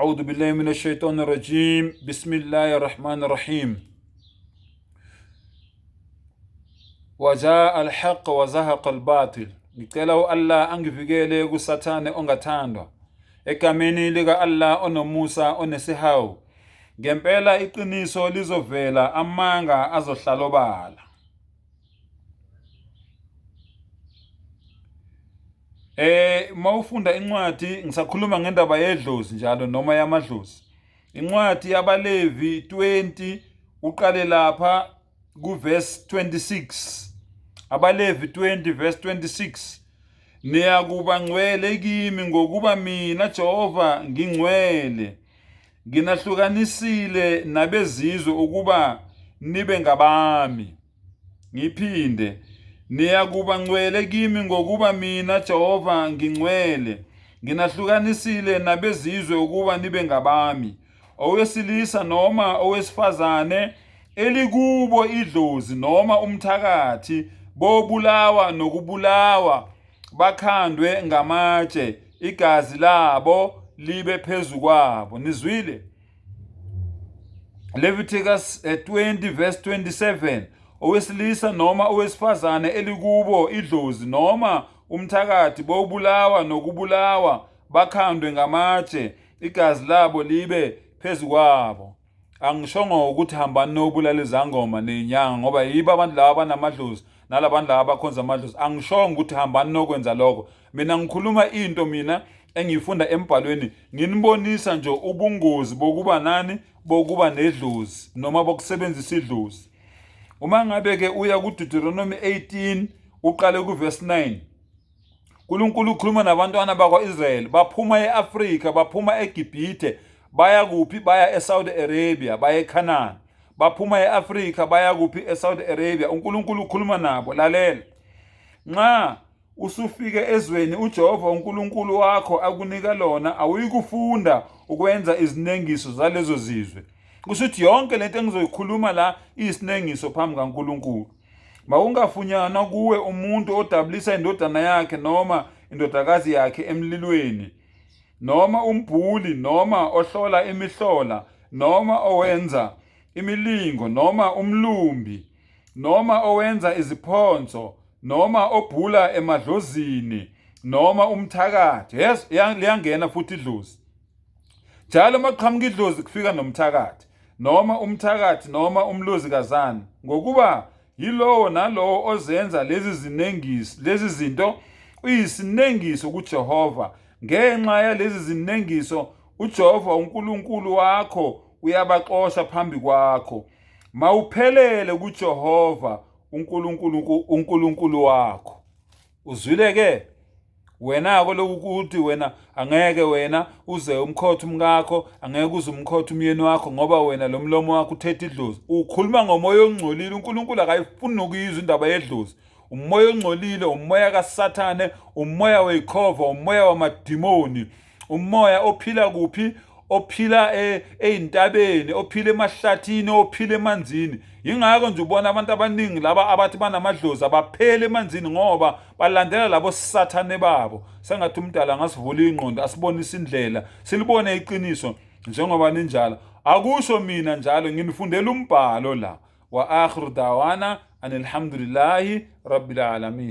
A'udhu billahi minash shaitani rajim. Bismillahir rahmanir rahim. Wajaa alhaq wa zahaqa albatil. Ngicela u-Allah angivikele kuSathane ongathandwa. Egameni lika-Allah onomusa onesihawu. Ngempela iqiniso lizovela amanga azohlala obala. Mawufunda incwadi ngisakhuluma ngendaba yedlozi njalo noma yamadlozi. Incwadi yabaLevi 20 uqale lapha kuverse 26. AbaLevi 20 verse 26. Niyakuba ngcwele kimi ngokuba mina Jehova ngingcwele. Nginahlukanisile nabezizwe ukuba nibe ngabami. Ngiphinde, niyakuba ngcwele kimi ngokuba mina Jehova ngingcwele. Nginahlukanisile nabezizwe ukuba nibe ngabami. Owesilisa noma owesifazane elikubo idlozi noma umthakathi bobulawa nokubulawa bakhandwe ngamatshe igazi labo libe phezu kwabo. Nizwile? Leviticus 20 eh, verse 27 owesilisa noma owesifazane elikubo idlozi noma umthakathi bobulawa nokubulawa bakhandwe ngamatshe igazi labo libe phezu kwabo. Angishongo ukuthi hambani nobulala izangoma nezinyanga ngoba yibo abantu laba abanamadlozi nalabantu laba abakhonza amadlozi. Angishongo ukuthi hambani nokwenza lokho. Mina ngikhuluma into mina engiyifunda embhalweni nginibonisa nje ubungozi bokuba nani bokuba nedlozi noma bokusebenzisa idlozi. Uma ngabe ke uya kuDeuteronomy 18 uqale kuverse 9 uNkulunkulu ukhuluma nabantwana bakwa-Israyeli baphuma e-Afrika baphuma eGibhithe baya kuphi baya eSaudi Arabia baya eKhanani baphuma e-Afrika baya kuphi eSaudi Arabia uNkulunkulu ukhuluma nabo lalela nxa usufike ezweni uJehova uNkulunkulu wakho akunika lona awuyikufunda ukwenza izinengiso zalezo zizwe kusho ukuthi yonke lento engizoyikhuluma la iyisinengiso phambi kaNkulunkulu Makungafunyanwa kuwe umuntu odabulisa indodana yakhe noma indodakazi yakhe emlilweni, noma umbhuli, noma ohlola imihlola, noma owenza imilingo, noma umlumbi, noma owenza iziphonso, noma obhula emadlozini, noma umthakathi. Yes, liyangena futhi idlozi. Njalo uma kuqhamuka idlozi kufika nomthakathi noma umthakathi noma umlozikazana ngokuba yilowo nalowo ozenza lezi zinengiso lezi zinto uyisinengiso kuJehova ngenxa yalezi zinengiso uJehova uNkulunkulu wakho uyabaxosha phambi kwakho mawuphelele kuJehova uNkulunkulu uNkulunkulu wakho uzwile ke wena-ke lokhu ukuthi wena angeke wena uze umkhothe umkakho angeke uze umkhothe umyeni wakho ngoba wena lo mlomo wakho uthethe idlozi ukhuluma ngomoya ongcolile uNkulunkulu akayifuni nokuyizwa indaba yedlozi umoya ongcolile umoya kaSathane umoya weyikhova umoya wamadimoni umoya ophila kuphi ophila e, ey'ntabeni ophila emahlathini ophila emanzini yingakho nje ubona abantu abaningi laba abathi banamadlozi abapheli emanzini ngoba balandela labo sathane babo sengathi umdala angasivula ingqondo asibonise indlela silibone iqiniso njengoba ninjalo akusho mina njalo nginifundela umbhalo la wa akhiru dawana anilhamdulillahi rabbil alamin.